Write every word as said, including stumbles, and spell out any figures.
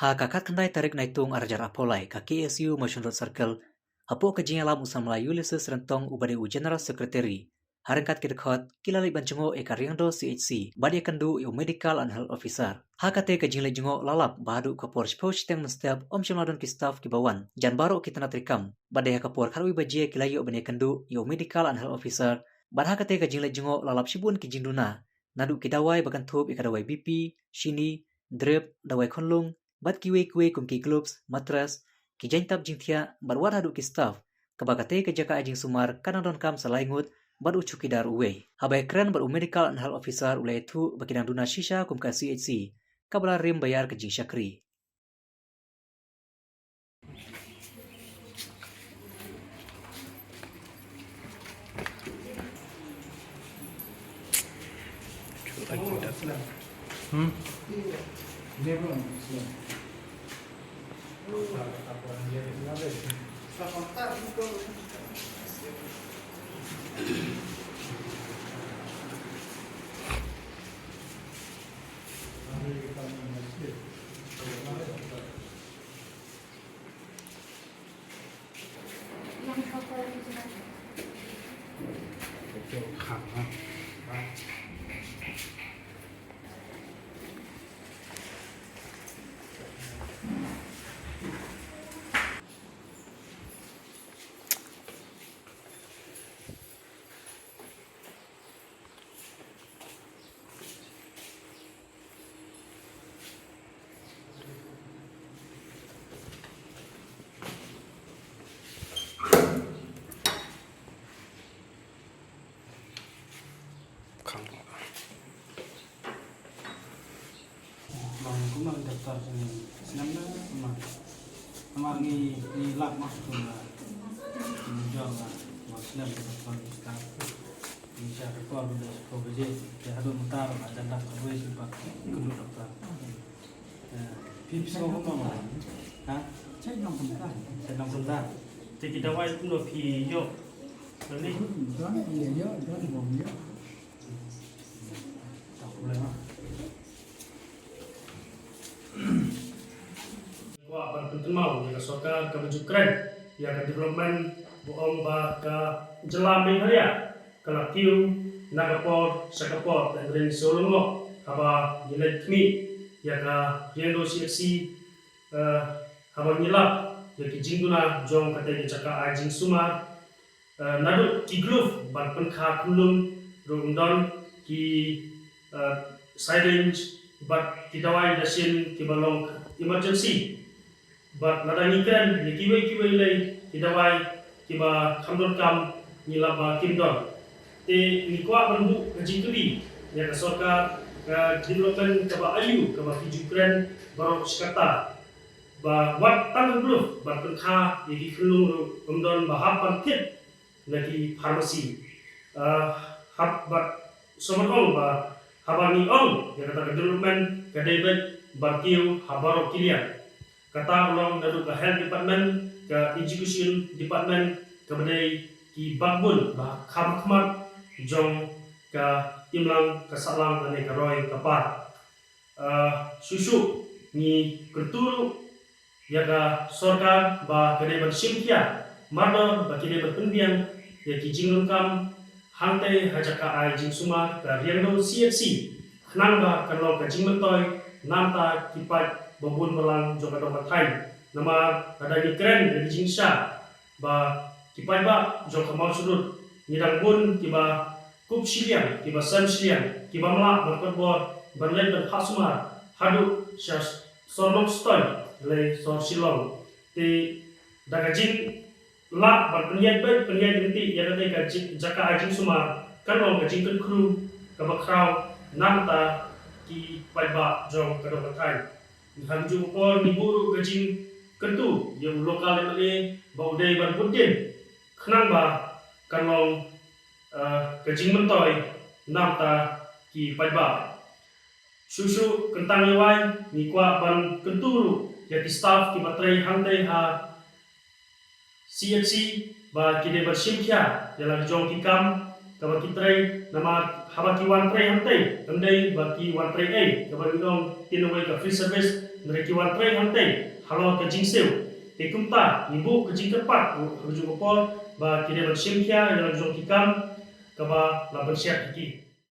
Ha ka khatkhyndai tarik Naitung arhajar arphew lai, ka K S U Mawshynrut Circle, hapoh ka jingïalam u samla Ulysses Ryntong uba dei u General Secretary, ha ryngkat ki dkhot, ki la leit ban jngoh ïa ka Riangdo C H C bad ïakynduh ïa u Medical and Health Officer. Ha kata ka jingleit jngoh la lap ba haduh ka por shiphew shiteng mynstep ym shym la don ki staff kiba wan. Jan baroh ki tnat treikam. Bad dei ha ka por khatwei baje ki la ïoh ban ïakynduh ïa u Medical and Health Officer. Bad ha kata ka jingleit jngoh la lap shibun ki jingduna, naduh ki dawai ba kynthup ïa ka dawai B P, shini, drip, dawai khunlung, bad kiwei kiwei kum ki gloves, mattress, ki jaiñtap jingthiah, bad wat haduh ki staff, kaba kata ka jaka ai jingsumar ka dang donkam sa lai ngut bad u chowkidar uwei. Haba ïakren bad u Medical and Health Officer u la ïathuh ba ki dang duna shisha kum ka C H C kaba la rim ba ïar ka jingshakri. Hmm. Bang kumno doktor sini senang na kumno. Namar ngi, ngi lap mah tu la. Ngi jor la, wa slem ka doktor ngi start. Ngi sha ka kor ba da shiphew baje, te haduh mynta ruh la jan dap kawei shi pat kynduh doktor. Eh, phi, phi sngew kumno ma? Ha? Shait nongkynta. Shait nongkynta. Te ki dawai kumno phi ïoh? Don, ïoh, don, bym ïoh. Kwah ban pynkynmaw ïa ka sorkar kaba ju kren ïa ka development ba ong ba ka jylla Meghalaya ka la kiew na ka por sha ka por, te hynrei shu lyngngoh haba ngi leit khmih ïa ka Riangdo C H C, eh, haba ngi lap ïa ki jingduna jong kata ka jaka ai jingsumar, eh, naduh ki glove bad pynkha khunlung ruh ym don, ki, eh, syringe bad ki dawai dashin kiba long emergency. Bad lada ngi kren ïa kiwei kiwei lei ki dawai kiba kham donkam, ngi lap ba kim don. Te ngi kwah ban buh ka jingkylli ïa ka sorkar, ka development kaba aiu kaba phi ju kren baroh shi katta, ba wat tang ka glove bad pynkha ïa ki khunlung ruh ym don ba hap ban thied na ki pharmacy. Ah, hap bad sngewbha ong ba haba ngi ong ïa kata ka development ka dei beit ban kiew ha baroh ki liang. Kata ka long naduh ka health department, ka education department, kaba dei ki backbone ba kham khmat jong ka imlang ka sahlang lane ka roi ka par. Ah, shuh shuh ngi kyntu ruh ïa ka sorkar ba ka dei ban shim khia mardor ba ki dei ban pynbiang ïa ki jingdonkam hangtei ha jaka ai jingsumar ka Riangdo C H C, khnang ba kan long ka jingmyntoi namar ki paid ba bun balang jong ka dong ka thaiñ. Namar lada ngi kren ïa ki jingshisha ba ki paidbah jong ka Mawshynrut ngi dang bun kiba kup shiliang, kiba sem shiliang, kiba mlak ban kot bor ban leit ban phah sumar haduh sha sor Nongstoiñ lane sor Shillong. Te da ka jinglah ban pynïaid beit pynïaid ryntih ïa kata ka ji-, jaka ai jingsumar kan long ka jingkyrkhu kaba khraw namar ki paidbah jong ka dong ka thaiñ. Ha kajuh ka por ngi buh ruh ka jingkyntu ïa u local M L A ba u dei ban bud dien khnang ba kan long, eh, ka jingmyntoi namar ki paidbah. Shuh shuh kyntang ïa wai ngi kwah ban kyntu ruh ïa ki staff kiba trei hangtei ha C H C ba ki dei ban shim khia ïa la ki jong ki kam kaba ki trei, namar haba ki wan trei hangtei, ym dei ba ki wan trei ei, kaba ngi ong tin wei ka free service, hynrei ki wan trei hangtei halor ka jingsiew. Te kumta ngi buh ka jingkyrpad ha ka juh ka por ba ki dei ban shim khia ïa la ka jong ki kam kaba la pynshai ha ki.